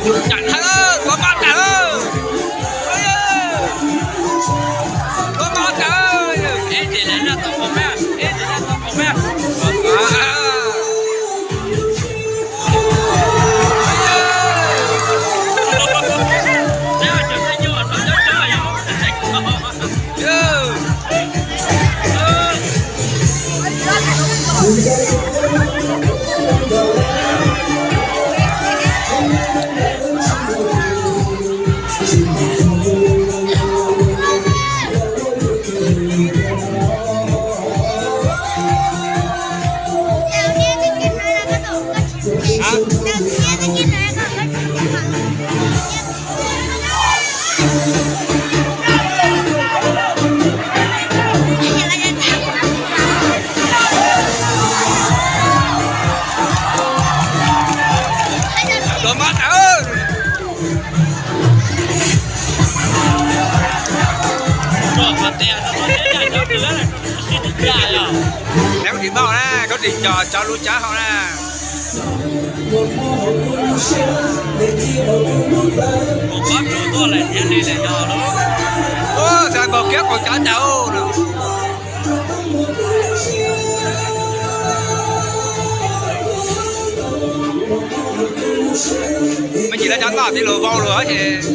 Ntsam dhawv, tuav mab ntsam, tuav mab ntsam, ib txhis lawv noj tau qhov mab, ib txhis noj tau qhov mab. Tuav mab ntsam. Neb koj tsis noj na, koj tsis coj tso lub tsab hauv na. Ua, xav nkaus kiab qaum tsav tas no. Me ntsis lawv cov noj tij laug vau lawm ces.